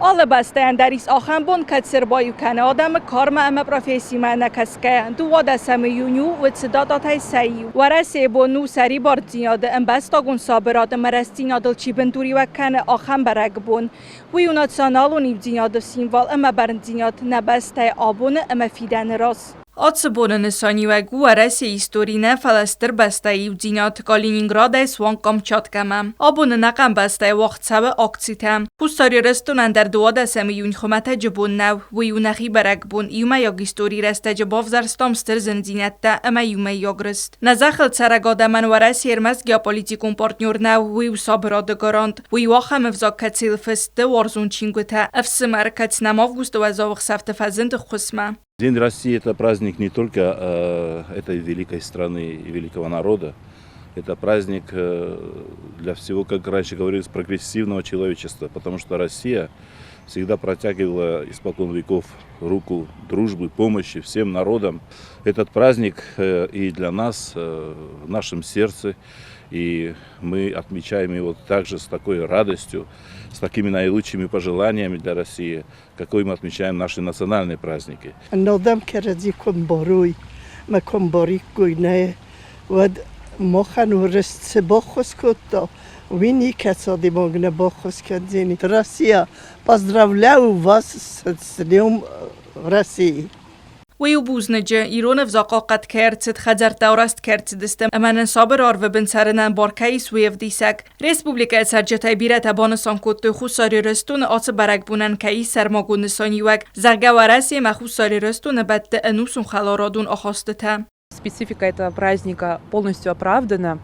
Алы бӕстӕйӕн дӕр ис ахӕм бон, кӕцы ӕрбаиу кӕны адӕмы кармӕ ӕмӕ профессимӕ ӕнӕкӕсгӕйӕ. Дыууадӕсӕм июнь у уыцы дататӕй сӕ иу. Уӕрӕсейы бон у сӕрибардзинады, ӕмбӕстагон сабырад ӕмӕ рӕстдзинадыл чи бындуриуӕг кӕны, ахӕм бӕрӕгбон. Уый у националон иудзинады символ ӕмӕ бӕрндзинад нӕ бӕстӕйы абоны ӕмӕ фидӕны раз. Ацы боны нысаниуӕг у Уӕрӕсейы истори нӕ, фӕлӕ стыр бӕстӕйы иудзинад Калининградӕй суанг Камчаткӕмӕ. Абон ӕнӕхъӕн бӕстӕйы уагъд цӕуы акцитӕ. Хуссар Ирыстонӕн дӕр дыууадӕсӕм июнь хуымӕтӕджы бон нӕу, уый у нӕхи бӕрӕгбон, иумӕйаг историйы рӕстӕджы бавзӕрстам стыр зындзинӕдтӕ ӕмӕ иумӕйаг рыст. Нӕ зӕххыл цӕрӕг адӕмӕн Уӕрӕсе ӕрмӕст геополитикон партнер нӕу, уый у сабырады гарант. Уый у ахӕм ӕвзаг, кӕцыйыл фыст сты уарзон чингуытӕ, ӕфсымӕр, кӕд нӕм августы уӕззау ӕхсӕвты фӕзынд ӕххуысмӕ. День России – это праздник не только этой великой страны и великого народа, это праздник для всего, как раньше говорилось, прогрессивного человечества, потому что Россия всегда протягивала испокон веков руку дружбы, помощи всем народам. Этот праздник и для нас в нашем сердце, и мы отмечаем его также с такой радостью, с такими наилучшими пожеланиями для России, какой мы отмечаем наши национальные праздники. Адӕм кӕрӕдзи куы ӕмбарой ӕмӕ куы ӕмбариккой, нӕ, уӕд махӕн уырыс цы баххуыс кодта, уый никӕцы адӕймаг нӕ баххуыс кӕндзӕни. Россия, поздравляю вас с Днем России! Уый у бузныджы, ирон ӕвзаг хъахъхъӕд кӕй ӕрцыд, хӕдзӕрттӕ арӕзт кӕй ӕрцыдысты ӕмӕ нын сабыр арвы бын цӕрынӕн бар кӕй ис, уый ӕвдисӕг. Республикӕйы цӕрджытӕй бирӕтӕ банысан кодтой Хуссар Ирыстоны ацы бӕрӕгбонӕн кӕй ис сӕрмагонд нысаниуӕг, зӕгъгӕ, Уӕрӕсе ӕмӕ Хуссар Ирыстоны бӕтты ӕнусон хӕларадон ахастытӕ. Специфика этого праздника полностью оправдана.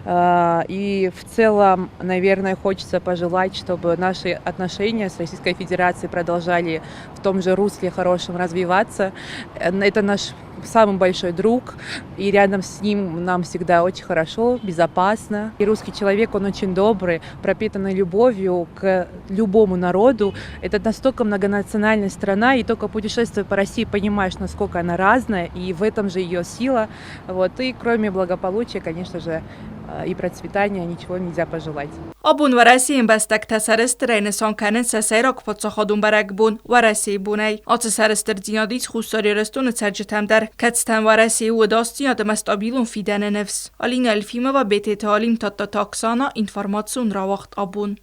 И в целом, наверное, хочется пожелать, чтобы наши отношения с Российской Федерацией продолжали в том же русле хорошем развиваться. Это наш самый большой друг, и рядом с ним нам всегда очень хорошо, безопасно. И русский человек, он очень добрый, пропитанный любовью к любому народу. Это настолько многонациональная страна, и только путешествуя по России, понимаешь, насколько она разная, и в этом же ее сила. Вот. И кроме благополучия, конечно же, и процветания ничего нельзя пожелать. Абон Уӕрӕсейы ӕмбӕстӕгтӕ сӕрыстырӕй нысан кӕнынц сӕ сӕйраг паддзахадон бӕрӕгбон Уӕрӕсейы бонӕй. Ацы сӕрыстырдзинад ис Хуссар Ирыстоны цӕрджытӕм дӕр, кӕцытӕн Уӕрӕсейы у ӕдасдзинад ӕмӕ стабилон фидӕны ныфс. Алина Ельфимова, Бететы Алим, Тадтаты Оксана, информацион рауагъд абон.